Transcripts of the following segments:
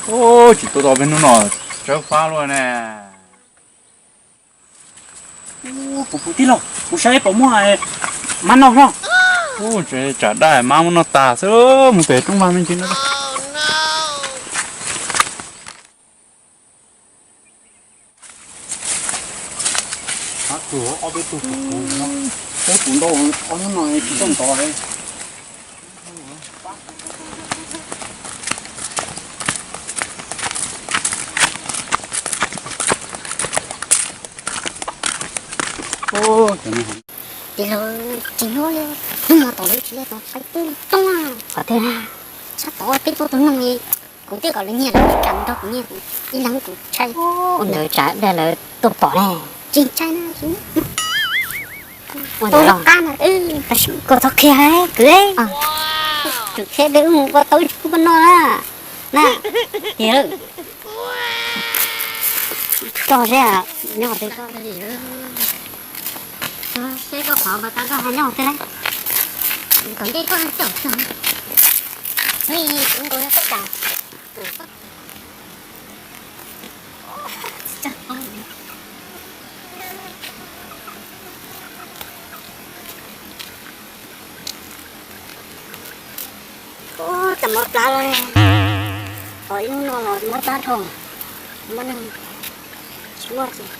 Ub, tsis tuaj tau peb hnub no, tsawv fab luaj ne. Kuv tij laug, kuv saib puas muaj mab noj no. Ub, tsam daj mab muab noj tas xwb, mus pem roob vag me ntsis no. Peb kuv ntau ob hnub no tsis tau ntov. Tij laug, tsis hnub li, hnub no tom lub tsis li tom qaib teb coob. Qhov twg? Sab tod peb tuaj tus noog li, kuv twb kom lawv nyiag lawv tsis kam nrog kuv nyiag, kuv ib leeg kuv ntshai. Ua ntawd tsam daj lawv tuaj pom ne. Tsis ntshai na. Ua ntawd los, tab sis koj txhob qhia kwv, tsum qhia peb mus ua tau ib tug kub noj na. Na, tiag. Koj seb nyob qhov twg, seb koj qhov pas tas koj hais nyob qhov twg lawm. Kom nce koj caum xwb. Hnub ib kuv nkaus yog txoj cam. Ub, cas mob plab lawm. Tos ib hnub no los mob plab dhau. Mob neeg tsis muaj tsis.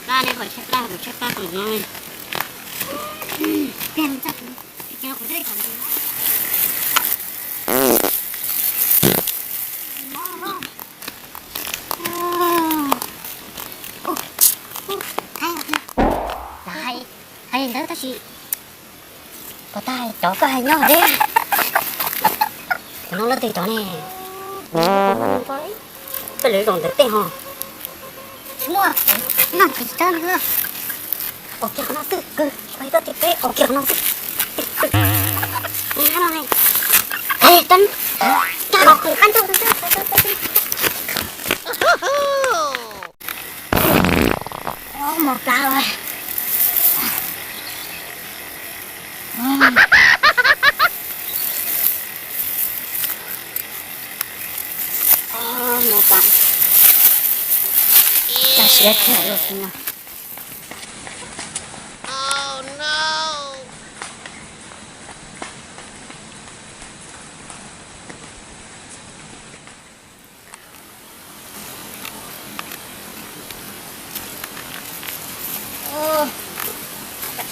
Plab ne, kom tshaib plab, kom tshaib plab tus no. Hais li ntawd tab sis pom tag cov koj hais nyob deb. Cov no leej twg cov ne? Peb lawv zaum ntawm tej ho. Tsis muaj, noj tsis tau li. Ua kiag qhov no xwb, kawg, peb ua kiag qhov no xwb. Mob plab lawm. Mob plab. Cov siab thiab los xwb no.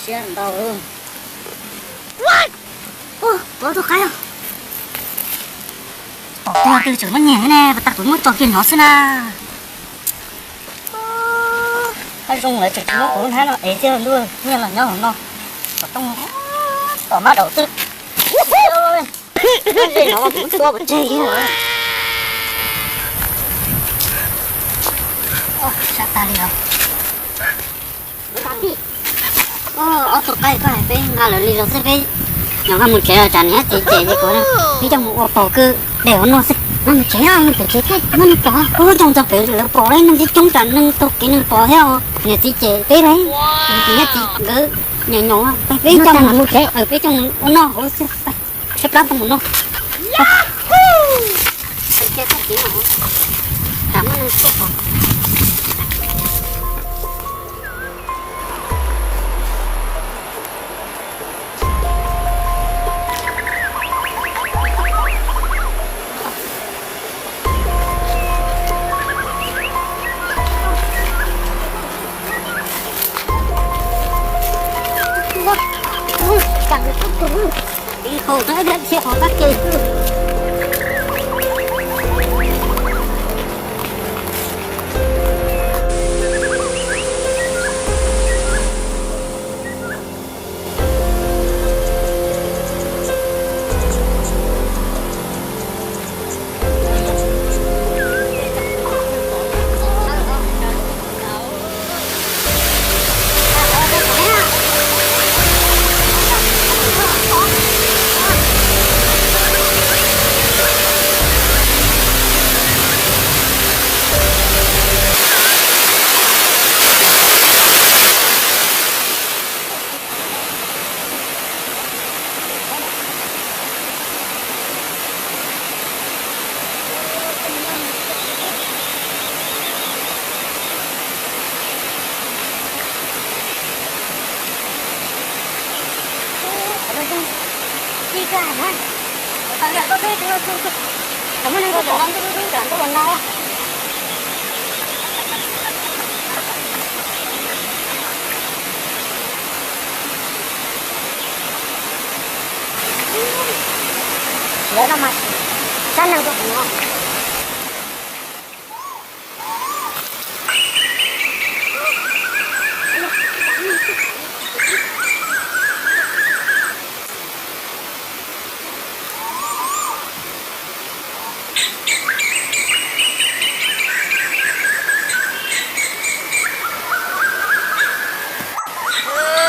Siab ntau. Ua, ua tus qaib os. Pom tag twg tseem muab nyiag ne, pas tas kuv muab tso kiag nyob xwb na. Qab zoo lawv tseem tsis muab kuv lub hnab no ev thiab ntuj, nyiag los nyob hauv no. Kom tooj, tom mab daum xwb. Ze no kuv xua pov tseg li. Sab tag li os. Ob tug qaib koj hais peb nqa lawv li los xwb peb nyuam nqa mus tsev los tsam niam txiv cem ces kuv peb coj mus ua pov kws dej ua noj xwb. Nqa mus tsev, nqa mus pem tsev thiab nqa mus pov, ua coj mus txog pem lawv pom li neeg coob coob tsam neeg taug kev neeg pom thiab niam txiv cem peb li. Niam txiv nkawd nyoos nyoos peb coj mus tsev, peb coj mus ua noj hauv xwb. Tshaib plab tau mus noj.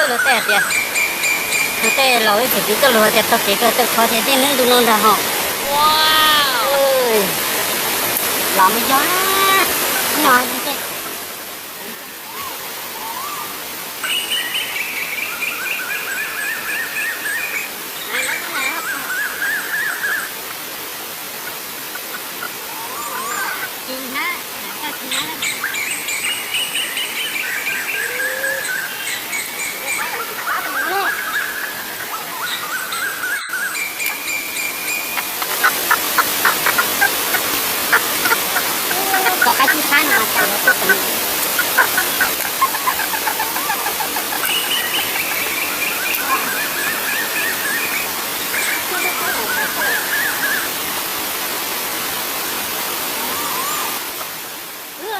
Luag tej hais tias, luag tej laus ib txwm tsis tuaj luag tias taug kev kawg tawm kho tias tej hnub ntu no ntag hos. Los mus yog no.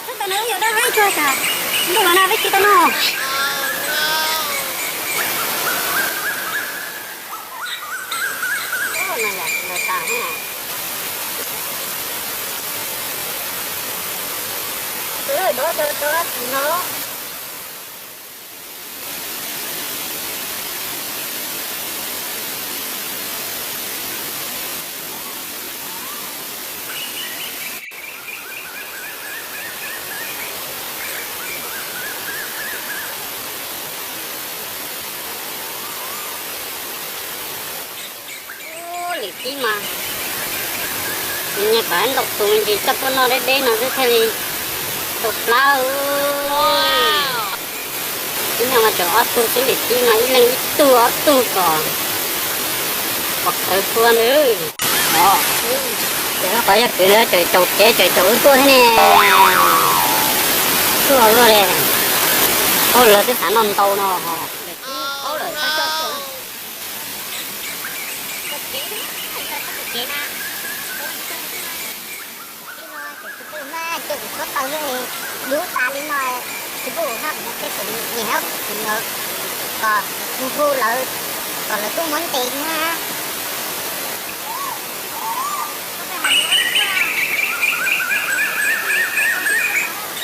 Txhob tau na, yog dab haib tsuag tas, ntuj los na peb tsis tau noj. Lim tib mas, nws nyias kom ntaus tus me ntsis coj tuaj noj deb deb no xwb thiaj li tau plab. Ib nyuag mas tseem ob tug xwb, lim tib mas ib leeg ib tug ob tug kom pom tawv kua ntawd. Ces qhov yog kwv ntawd tseem caum kev tseem caum wb tuaj thiab ne. Tuaj luaj li, qub lawv twb xav noj ntau no ho. Qub lawm. Ces kuv pheej muab coj kuv suab taw xwb, dub tas li no, tsis pub kuv noj kuv muab teb kuv niam hab kuv ntawd kom hu hu lawv, kom lawv tuaj muab ntes na.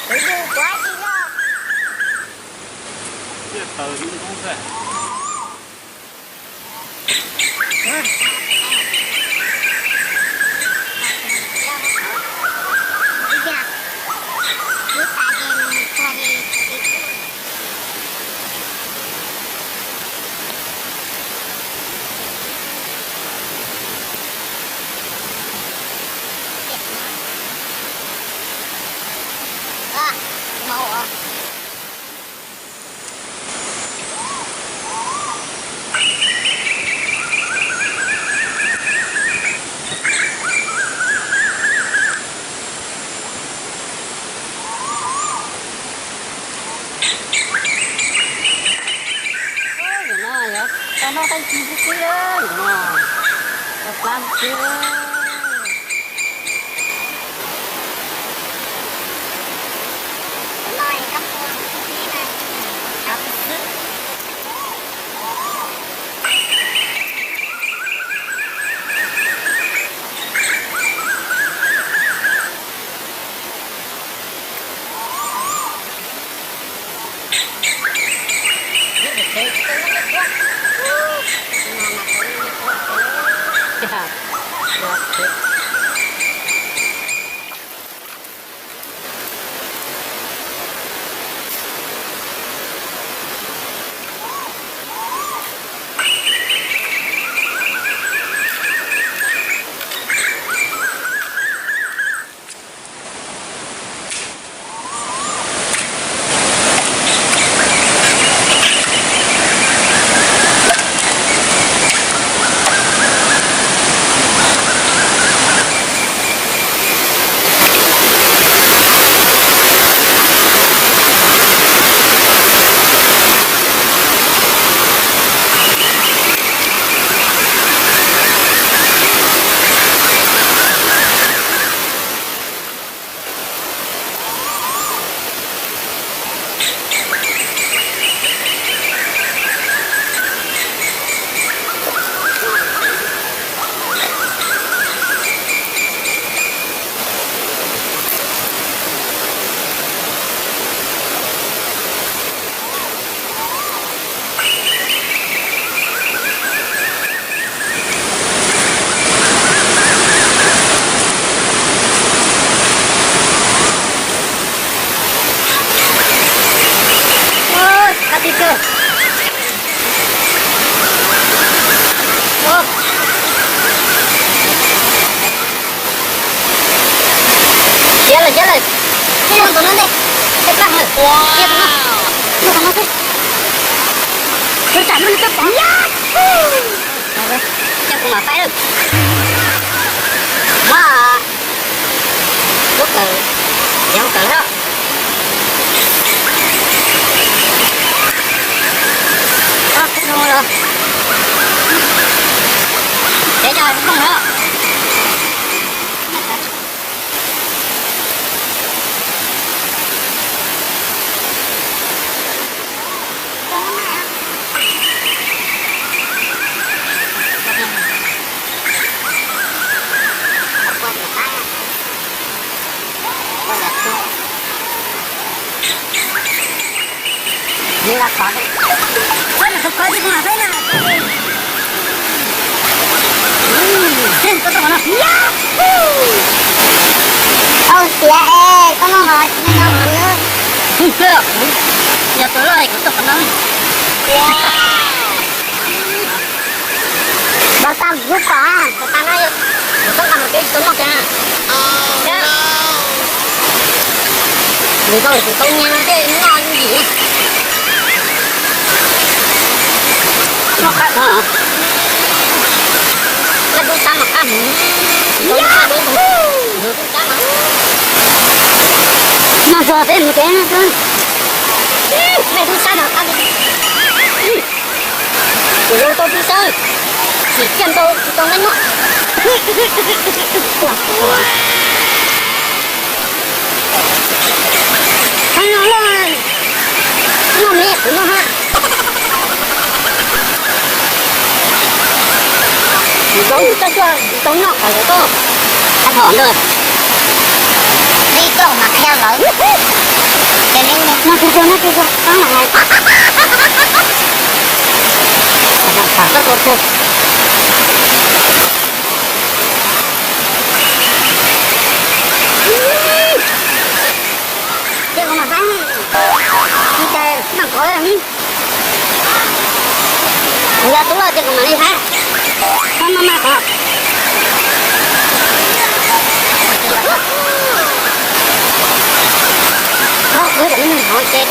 Kuv yug kuv dab tsi loj. Zaum no yog tau noj tau ci xwb xwb, zaum no tau plab xwb. Khiav lawm, khiav lawm. Cia tus no ntej, cia pab lawm. Cia tus no, cia tus no xwb. Tus tsam no nws tuaj pom. Cia kuv mam faib lawm. Mas, lub kawm, yog kawm lawm. Ob tug no los, peb cov koob lawm. Au tias es koj no hos tsis nyob hauv. Yog tus loj es kuv tuaj qhov no. Npawg Tag mus hlub koj, Npawg Tag no yog kuv txoj nqa mus twb tsis tau noj kiag. Nws tau kuv tau nyiag no thiaj noj yim. Noj qab tod, noj dub sab mas qab heev. Noj dub sab mas, noj txog peb mus kev no xwb. Noj dub sab mas qab. Kuv yuav tau dub sab, sim ciaj ntau tsis tau nqaij noj. Heev no loj, noj me kuv noj ha. Kuv tau tsuag tsis tau noj qhov yuav tau. Qab thom ntawd. Ib toj mas qhia lawv. Ces neb noj tsuag tsuag, noj tsuag tsuag, qab mam hais. Tham koj tua tsuag. Ces kuv mam saib, ces noj qhov. Kuv yog tub loj ces kuv mam li hab. Koj maj maj qhov. Koj kuv cov me nyuam hov ces,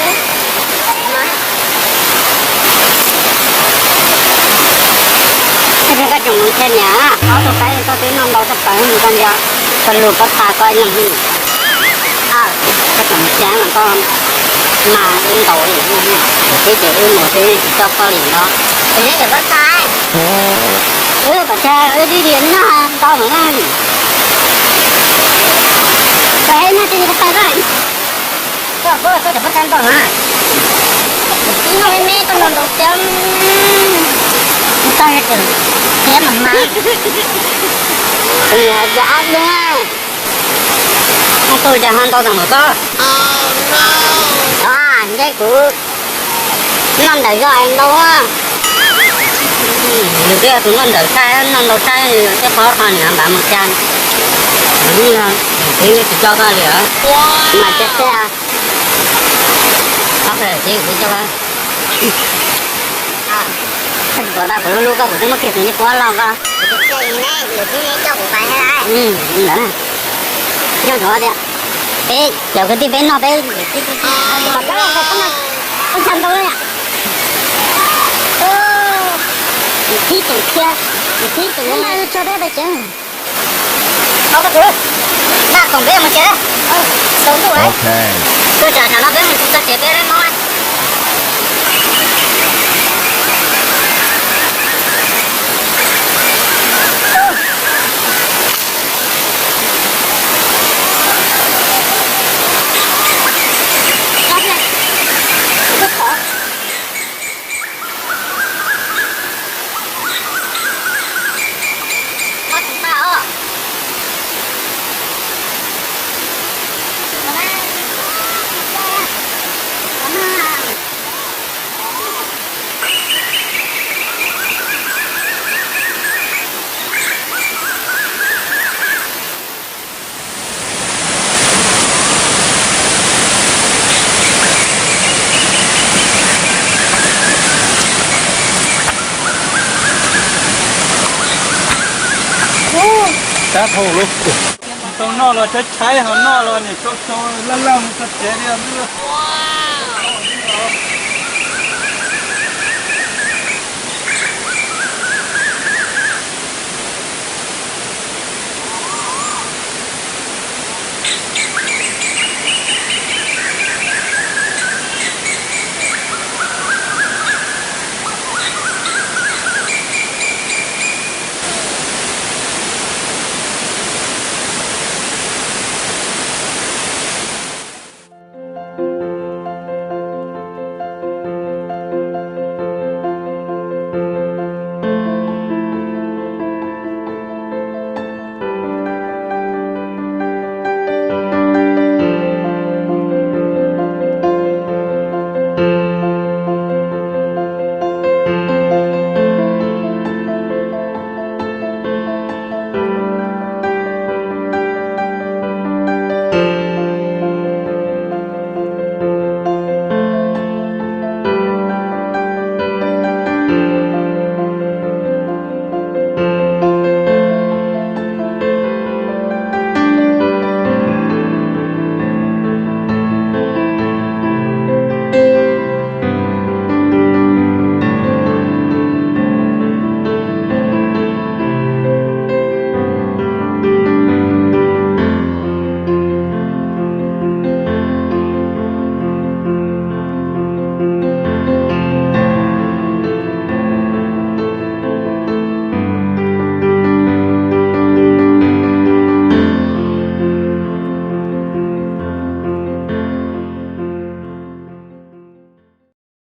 koj tsoom nthe niam, ob tug qaib koj twb noj ntau tshaj plaws mus koj ntiag, koj lug koj tha koj ib leeg. Koj tsoom nthe mas koj mas ntau li, tib ces wb mus twb tsis coj koj li no. Wb kom tag, wb tib diav noj ntau heev na. Koj noj tib diav tag tag. Koj koj koj cov pob txha ntau na. Noj me me koj noj ntau tiag. Tag tiag, thiab mas mas. Yog ab na. Koj tus cas ho ntau tag npaum koj? Ntshe kuv noj ntawm zog es ntau. Yus twb yog tus noj ntawm sai, noj ntau sai, thiab qhov qhov niam npam mus tsa. Yus twb tsis coj koj li os. Mas tsa tsa. Qhov kawg ces kuv coj koj. Kuv tau kuv lub lub koj kuv twb muab kiag tus nyuj puab loj koj. Ntawd na. Yog ntawd tias peb cov kwv tij peb noj peb, peb noj, peb noj ntau li. Tib tus thiab, tib tus no tso peb pais tsev. Tau koj tus, naj khoom peb mus tsev. Tsaus ntuj lawm. Tuaj tsam tsam no peb mus tsis txog tsev peb mob. Tau noj los tshaib tshaib, ho noj los niam tsau tsau laj laj mus txog tsev li os.